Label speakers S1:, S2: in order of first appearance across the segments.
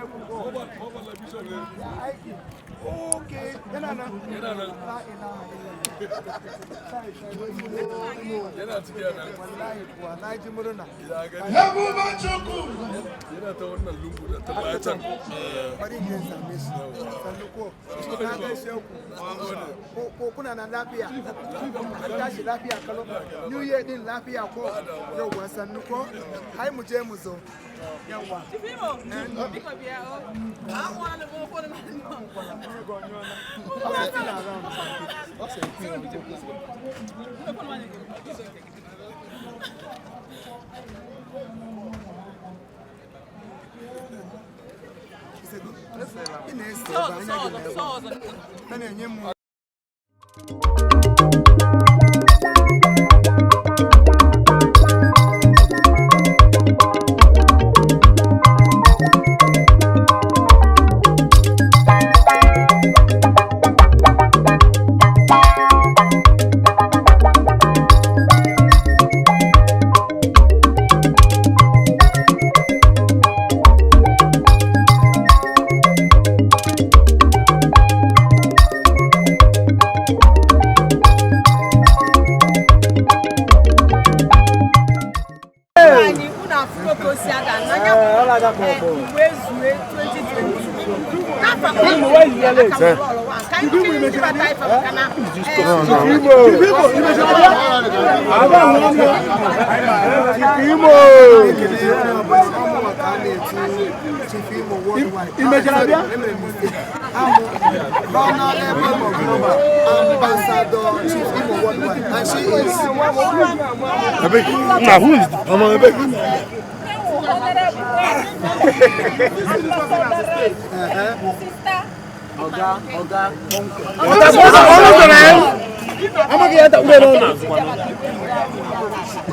S1: Ọbala bishop ne.
S2: Ya aiki. Okay, yana nan.
S1: Yana nan.
S2: La ilaha illallah. Kai, kai, Imo.
S1: Yana ciki yana.
S2: Wallahi kuwa na ji murna.
S1: Ya gani. Yana ta wannan lungu da ta baya can.
S2: Bari in je in same shi. Sannu ko. Na gaishe ku. Ko kuna nan lafiya? An tashi lafiya kalau. New Year din lafiya ko? Yauwa, sannu ko? Hai, mu je mu zo. Yauwa.
S3: Biko bịa o. Anwụọla m ụfọdụ mmadụ.
S2: Still around. Ị na-ese ebe anya gị na-ebe. Ha na-enye m.
S3: Anyị unu afụgo ka o si ada n'anya mgbe ezue 2020 n'afọ aka m lọrọ wa ka anyị kiri ndị bata ife maka na
S2: Ekele onye ọbụla ọmụnwa ka a na-etu Chief Imo Worldwide. Emere m mistake. Amụ Honorable Ambassador Chief Imo Worldwide, and she is
S4: Now who is the
S3: Sister.
S5: Oga, oga.
S4: Amaghị ya dakpere n'ụlọ.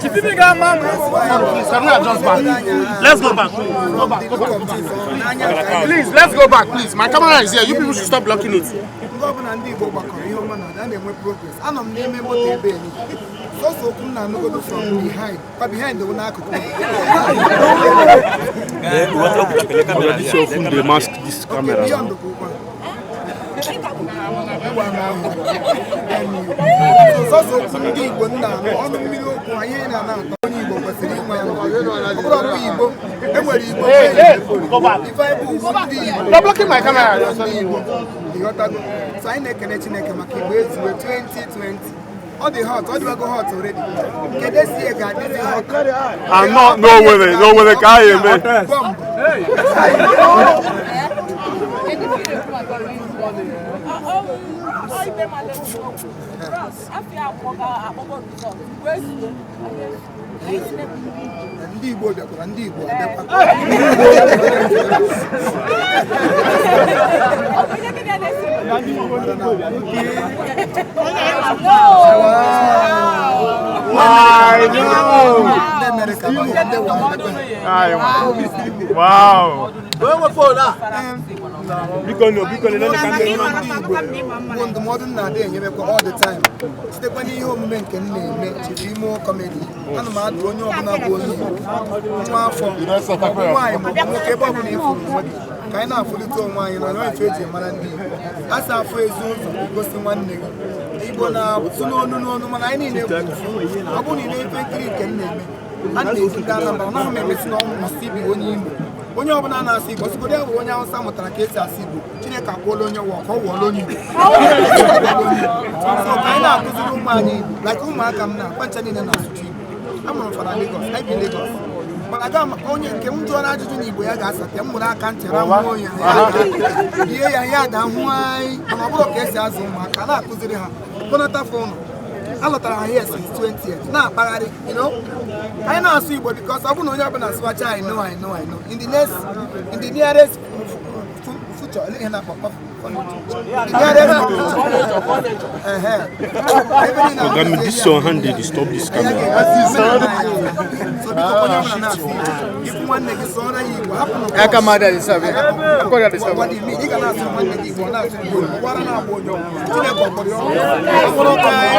S6: Can we adjust back? Let's go back. Go back. Go back.
S2: Look of things n'anya nke anyị.
S6: Please, let's go back, please. My camera is here. You people should stop blocking it.
S2: Mgbe ọbụla ndị Igbo gbakọrọ, ihe ọma na a na-enwe progress. Anọ m n'ime moto ebe eni, sọsọ okwu m na-anụgodo from behind kwa behind wụ n'akụkụ.
S4: This your phone dey mask this camera.
S2: Beyond bụ ụgwọ ịwa n'ahụ. Sọsọ okwu ndị Igbo m na-anụ, ọnụ mmiri okwu anyị na-ana atọ. Onye Igbo kwesịrị inwe anụ ọ bụrụ ọbụ Igbo enwere Igbo nwere Igbo. Ife anyị bụ ugwu ndị Igbo.
S6: You're blocking my camera.
S2: Ndị Igbo, ịghọtago? So anyị na-ekele Chineke maka Igbo Ezue 2020. Ọ dị hot, ọ dịwago hot already. Kedu esi ya ga-adịzi hot?
S4: Anọ n'Owerri, n'Owerri ka anyị eme.
S2: Bọmbụ.
S3: Ibe ma lewu afọ akpọga akpọgọ result mgbe ezue anyị niile bụ ndị Igbo.
S2: Ndị Igbo bịakwara, ndị Igbo abịakwa.
S3: Onye gịnị a na-esi?
S4: I know.
S2: Ndị Amerịka bụ ndị wa.
S4: Wow. Biko no, biko no, ka ndị
S2: Ndị Igbo bụ ndụmọdụ m na-adị enyebekwa all the time, sitekwa n'ihe omume nke m na-eme, Chief Imo Comedy. Ana m adụ onye ọbụla bụ onye Igbo, nwa afọ, maọbụ nwaanyị maọbụ nwoke, ebe ọbụla ịfụrụ onwe gị, ka anyị na-afụlite onwe anyị na ife eji mara ndị Igbo. A sị afụ ezi ụzọ igosi nwanne gị. Igbo na-asụ n'onu n'onu, mana anyị niile bụ ofu. Ọ bụrụ na ị na-efe nkiri nke m na-eme, a na-ezi ndị Anambra, anaghị m emesi na ọnwụ masị ibi onye Igbo. Onye ọbụla na-asụ Igbo, ọsịgodo ya bụ onye Awụsa mụtara ka esi asụ Igbo, Chineke akwụọla onye wụọ ka ọ wụọla onye Igbo. So ka anyị na-akụziri ụmụ anyị Igbo, like ụmụaka m na-akpa ncha niile na-asụcha Igbo. Amụrụ m fa na Lagos, anyị bi Lagos, mana aga m onye nke m jụọ ajụjụ na Igbo ya ga-asata m mụrụ aka ntị rahụọ ya, ya rie ya, ya ga hụ anyị. Mana ọ bụrụ ka esi azụ ụmụaka, a na-akụziri ha kpọnata fụ ụlọ alọtara ha here since 20th na-akpagharị. Anyị na-asụ Igbo because ọ bụrụ na onye ọbụla sụwacha, I know, I know, I know, in the next, in the nearest future, ihe na-akpọ the nearest future. Ehe. Ebe niile
S4: Oga mi, this your hand dey disturb this camera.
S2: So biko, onye ọbụla na-asụ Igbo, ikwu nwanne gị, sụọrọ ya Igbo, hapụ na
S6: Aka mmadụ adị sabi. Aka mmadụ adị sabi.
S2: What do you mean? Ị ga na-asụ nwanne gị Igbo, ọ na-asụ Igbo, ụwara na-agba onye ọbụla. Chineke ọ kpọrọ ya ọkụ? Ọ kpọrọ ọkụ anyị.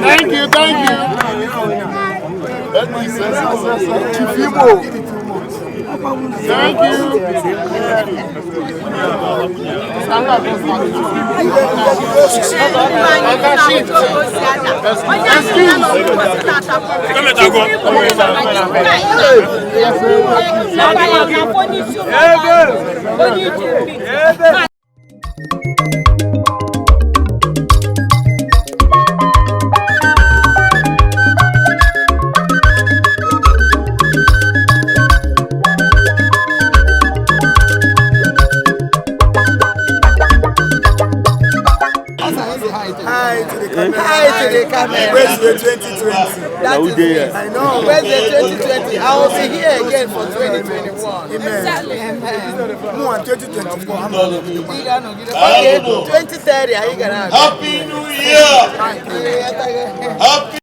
S6: Thank you, thank you.
S2: Chief Imo.
S6: Thank you.
S3: Ebe!
S2: Hi to the camera. Hi to the camera. Where's the 2020?
S5: That is it.
S2: I know.
S5: Where's the 2020? I will be here again for 2021.
S2: Amen.
S5: Amen.
S2: More 2024. I'm gonna be the one.
S5: Okay, 2030, are you gonna have?
S1: Happy New Year! Happy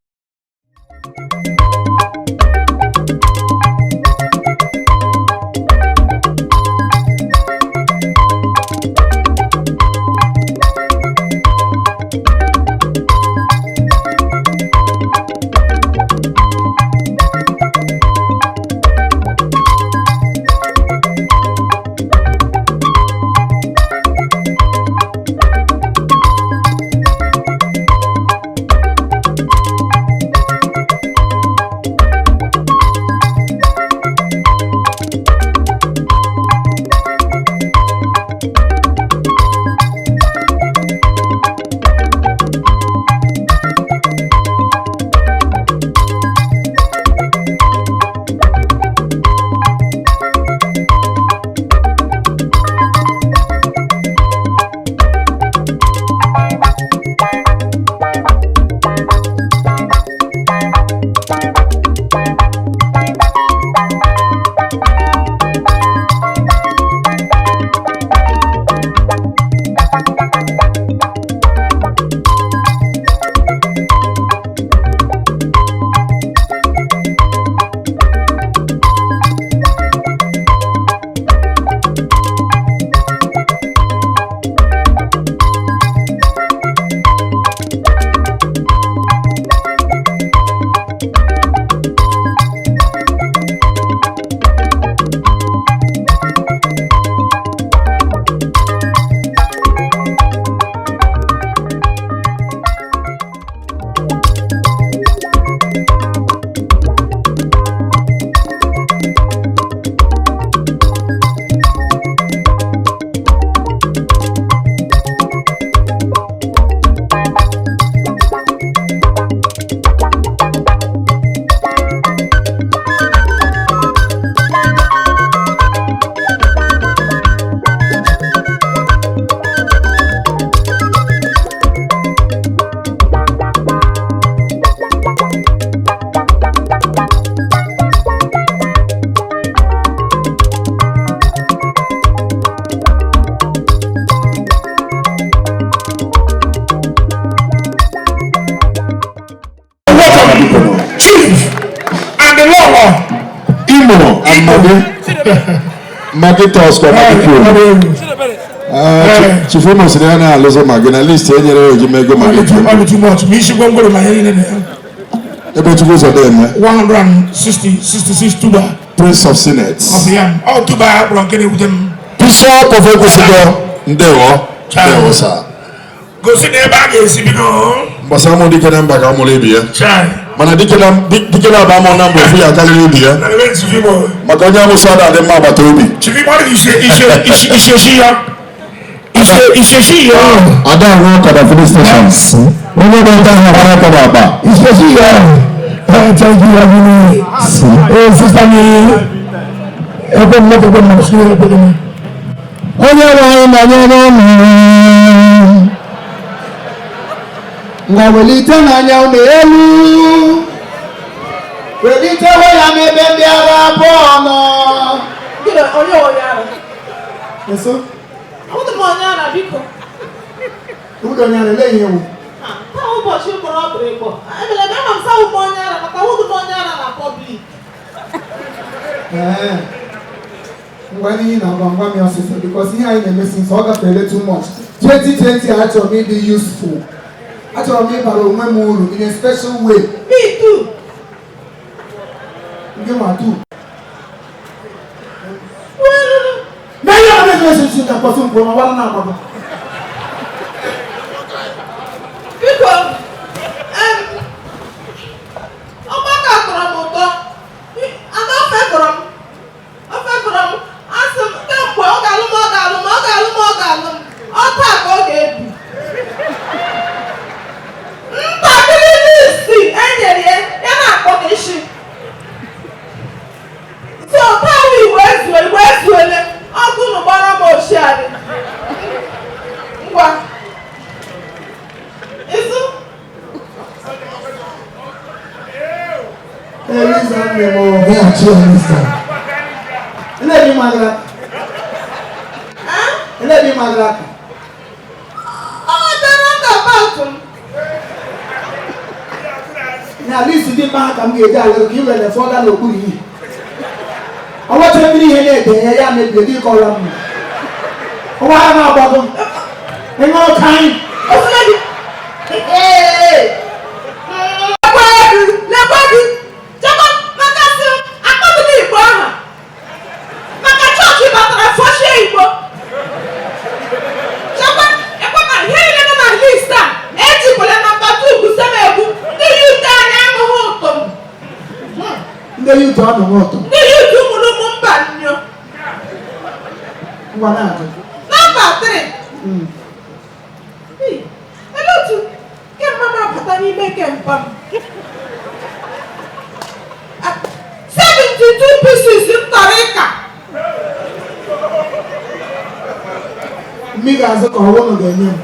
S7: Chief and the law.
S8: Imo and Maggi. Maggi toss kwa Maggi kwuru. Chief Imo sị na ya na-alụzi Maggi na list e nyere ya eji mego Maggi kwuru.
S7: Ọ dị too much. Ma isi gwongworo ma ihe niile na ya.
S8: Ebe Chukwu ụzọ dị eme.
S7: 166 tuba
S8: Prince of Senate.
S7: of yam. Ọ tuba a kpọrọ nke na-ewute m.
S8: Bishop of Ekwusigo. Ndewo. Ndewo sir.
S7: Gosi na ebe a ga-esi bido.
S8: Mbọsị amụ dike na mba ka ọ mụrụ ibi ya.
S7: Chai.
S8: Mana dike na dike na aba amụ na mba ofu ya akarịrị ibi ya.
S7: Na ebe Chief Imo.
S8: Maka onye amụsị ada adị mma agbata obi.
S7: Chief Imo ọ dị ise ise ise ise ya. Ise ise si ya.
S8: Ada ahụ ọkada filling station. Onye bụ ọta ahụ agbara ọkada akpa.
S7: Ise si ya. Thank you, Abini. Eh, sister mi. Ebe mmadụ ebe mmadụ si ebe mmadụ.
S8: Onye nwe anyị nọnyere unu.
S2: Ngwa welite n'anya unu elu. Welitewe ya n'ebe ndị agha abụọ nọ.
S3: Onye onye ara?
S2: Nso,
S3: Ahụdị m onye ara biko.
S2: obodo onye ara ele ihe wụ.
S3: Taa ụbọchị mkpọrọ ọ bụrụ ịkpọ. Ebele ebe ama m sa ụmụ onye ara maka ahụdị m onye ara na pọblik.
S2: Ee. Ngwa n'ihi na ngwa ngwa m ya ọsịsọ because ihe anyị na-emesi nsọ ọ gafere too much. 2020 achọrọ m ịdị useful. Achọrọ m ịbara onwe m uru in a special way.
S3: Me too.
S2: Nke nwa tu. Na ihe ọ na-esi esi ka kpọsụ mkpụrụ ma wara na-agbago.
S3: Biko, ọgbakọ tọrọ m ụtọ. Ada ofe gụrụ m. Ofe gụrụ m. Asị m kemgbe ọ ga-alụ m ọ ga-alụ m ọ ga-alụ m ọ ga-alụ m. Ọ taa ka ọ ga-ebi. Ntakịrị list e nyere ya, ya na-akpọ gị isi. So taa wụ Igbo ezuo, Igbo ezuole. Ọkụ unu gbara m oshiarị. Ngwa. Isu.
S2: Eliza nne m o.
S7: Weghachi Eliza.
S2: Ele ebe ị magara aka? Ele ebe ị magara aka?
S3: Ọ dara roundabout m.
S2: Na list dị mma ka m ga-eji alụ ka ị were fọga n'okpuru ihe. Ọwacha mmiri ihe na-ede ya ya mebie gị kọrọ m. Ọwa ha na-agbago. Enwe ọka anyị.
S3: Osile gị. Ee. Lekwa gị, lekwa gị. Chekwa maka sị m akpọbụla Igbo aha. Maka chọọchị batara fọchie Igbo. Chekwa ekwe na ihe niile nọ na list a ejikwala number 2 gụsị m egwu ndị youth anyị aṅụghị ụtọ m.
S2: Ndị youth anụghị ụtọ.
S3: Ndị youth mụrụ ụmụ mba nnyo.
S2: Ngwa na-agụ.
S3: Number 3. Olee otu kemgbe m abata n'ime kempa m? 72 pieces m tọrọ ịka.
S2: Mmiri ga-azụ ka ọwa ụnụ ga-enye m.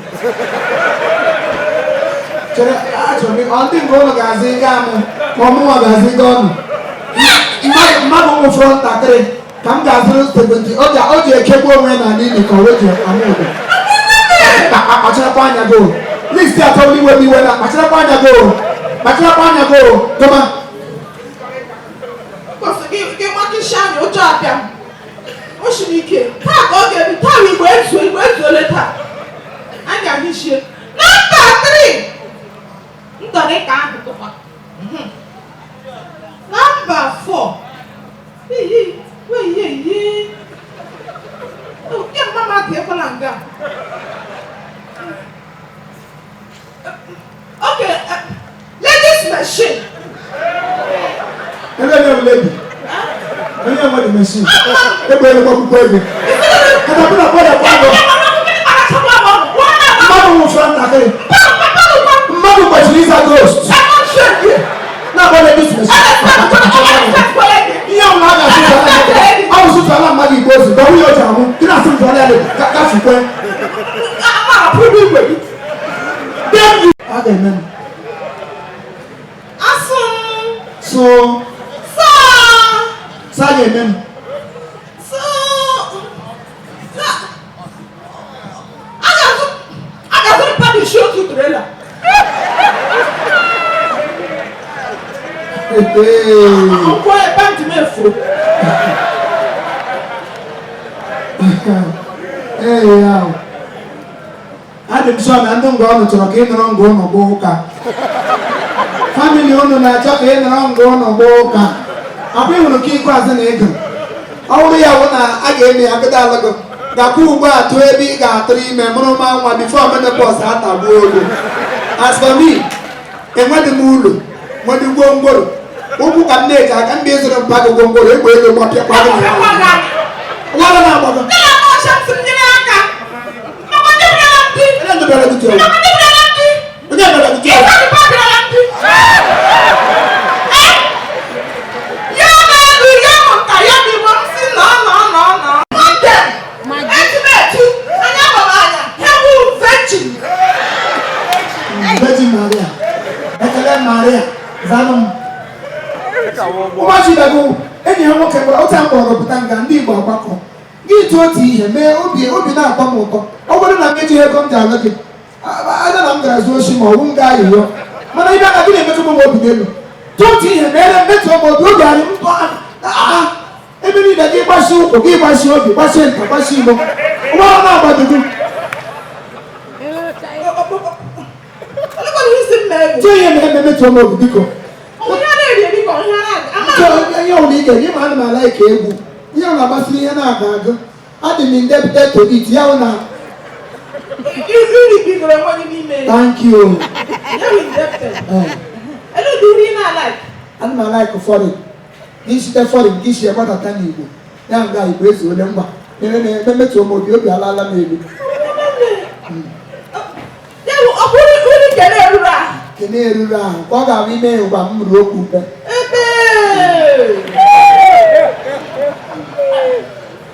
S2: Chere, achọrọ m ọ ndị nke ụnụ ga-azụ ịga mụ ka ọmụnwa ga-azụ ịga ọnụ. Mmadụ nwụfọrọ ntakịrị ka m ga-azụrụ 70 o ji ekegbu onwe ya n'ala ili ka o ji amụ ụdọ. Kpacharakwa anya gị o. List atọ iwe m iwe na kpacharakwa anya gị o. Kpacharakwa anya gị o. Toma.
S3: Kwesị gị makịsị anya ụjọ abịa m. O siri ike. Taa ka ọ ga-ebi taa bụ Igbo ezuo Igbo ezuole taa. Anyị ga-ahụ Number 3. Ntọrị ka ahụ tụkwa. Number 4. Iyi, iyi. Nke mama dị ekwela nga. Okay, ladies machine.
S2: Ele nye m lady. Onye nwe the machine. Egbe elu akwụkwọ ego. Katapila kpọrọ ekwe agụ. Mmadụ nwụfọrọ ntakịrị. Mmadụ kwesịrị ịza ghost. Na-akpọ ladies machine. Ihe ọbụla a ga-asụ ọ bụ sụtụala mmadụ Igbo ozu ka nwunye o ji amụ. Gị na-asụ ntụala ya gafukwe. A ga-eme m.
S3: Asụ.
S2: So. Sa ga-eme m.
S3: So. A ga-azụrụ padishi otu trela. Nkwọ ebe ntị m efu.
S2: Ee ya. Adị m sure na ndị ngwa ụnụ chọrọ ka ị nọrọ ngwa ụnụ gbaa ụka. Family ụnụ na-achọ ka ị nọrọ ngwa ụnụ gbaa ụka. Akwa ịhụrụ ka ikwu azụ na ego. Ọ bụrụ ya wụ na a ga-eme ya gịda alụgụ. Gakwa ugbu a tụọ ebe ị ga-atụrụ ime mụrụ ma nwa before menopause atagbuo ogo. As for me, enweghị m ụlọ, nwedị gwongworo. Ụkwụ ka m na-eji aka m bịa ịzụrụ mpa gị gwongworo egbe ego gbapịakwa gị na ya. Wara na-agbago. Onye bịara gị tụọ? Onye bịara gị tụọ? Virgin Maria. Ekele Maria. Zanụ m. Ụbọchị dago enyi ya nwoke gbara otu akpọrọ pụta nga ndị Igbo agbakọ. Gị tụọ otu ihe mee obi na-atọ m ụtọ. Ọ bụrụ na m ejighị ego m ji alụ gị, aja na m gara zuo oshi ma ọ bụ m gaa ayịyọ. Mana ịbịa na gị na-emetụ m obi n'elu. Tụọ otu ihe mere mmetụ m obi obi anyị m ebe niile gị gbasi ụkwụ gị gbasi obi gbasi nta gbasi igbo. Ụgbọala na-agbadogo. Tụọ ihe mere mmetụ m obi biko. Ihe ị ga-eme ịma ana m ala ike egwu ihe ọ na-agbasiri ihe na-agụ agụ adị m indebted to it ya hụ na
S3: Iri bidoro enweghị n'ime ya.
S2: Thank you.
S3: Ya wụ indebted. Elu ụdị uri ị na-alike?
S2: Ana m alaik foreign. Gị site foreign gị si gbadata n'Igbo ya nga Igbo ezuole ngwa na emetụ m obi obi alaala m elu.
S3: Ya wụ ọ bụrụ uri kene eruru ahụ.
S2: Kene eruru ahụ ka ọ ga-abụ ime ya ụgwa m ruru okwu ube.
S3: Ebe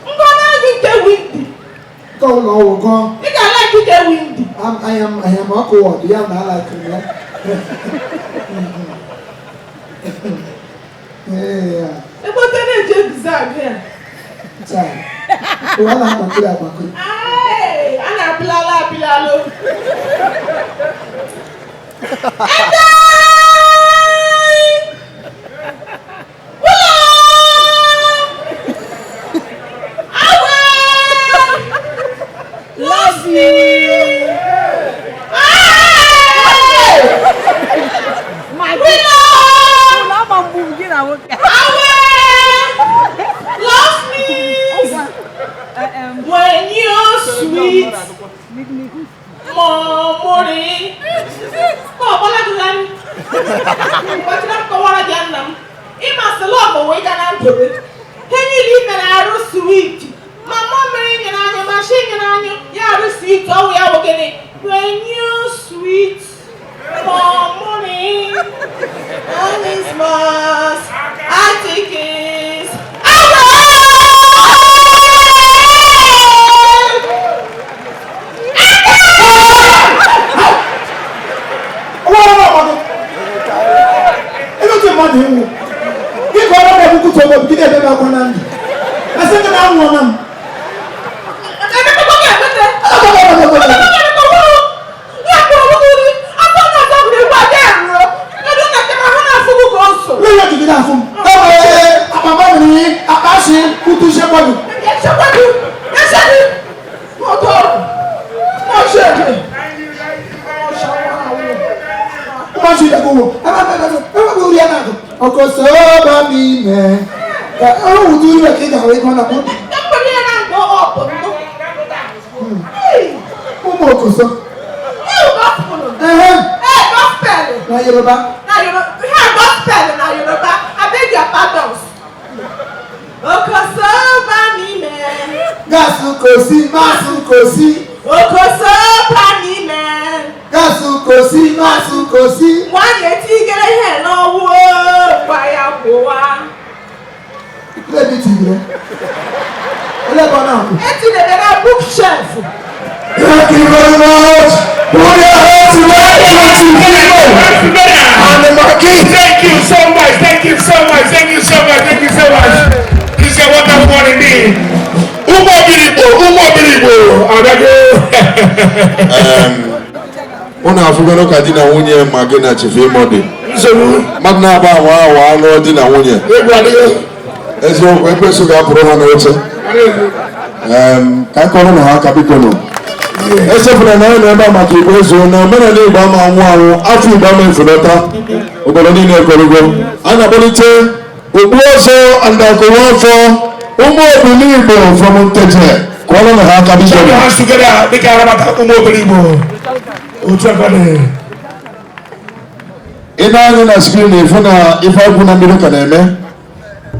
S3: ngwa na-agụ nke windi.
S2: Nke ụlọ ọgwụ gụọ.
S3: Ị ga-alaiki nke windi.
S2: I am awkward ya na alaikiri ya.
S3: Ebe ote na-eji ebiza agụ ya.
S2: Taa, ụwa na-agbakiri agbakiri.
S3: A na-apịlalụ apịlalụ. Love me when you're sweet, momori. Sweet. Mama when you sweet, momori. And it's mass, I take it.
S2: Na Yoruba.
S3: Gospel na Yoruba. I beg your pardons. Okosoba mi me.
S2: Gasu kosi, masu kosi.
S3: Okosoba mi me.
S2: Gasu kosi, masu kosi.
S3: Wọ́n yẹ tí gẹ́gẹ́ yẹn lọ́wọ́ wáyà kó wa.
S2: Lẹ́bi tì rẹ̀. Ẹlẹ́bọn náà kù.
S3: Ẹ ti lè bẹ̀rẹ̀ bookshelf.
S8: Thank you very much. Put your hands together. And the marquee.
S1: Thank you so much. Thank you so much. Thank you so much. Thank you so much. It's a wonderful one indeed. Umo Bilibo, Umo Bilibo. Adago.
S8: Unu afụgoro ka di na nwunye Maggi na Chief Imo dị. Mmadụ na-aba awa awa alụọ di na nwunye. Eziokwu ekwesị ga-apụrụ ha n'oche. Ka akọrọ na ha aka biko nụ. Echefuna na anyị nọ ebe a maka Igbo ezuo na omenala Igbo ama anwụ anwụ afọ Igbo ama efunata obodo niile ekwerugo. A na-akpọlite okpu ọzọ and akụrụ afọ ụmụ Obiligbo from Nteje kụọrọ na ha aka biko nụ.
S1: Dịka arabata ụmụ Obiligbo. Otu aka dị.
S8: Ị na-anya na skrin ịfụ na ife agwụ na mmiri ka na-eme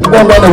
S8: ngwa ngwa na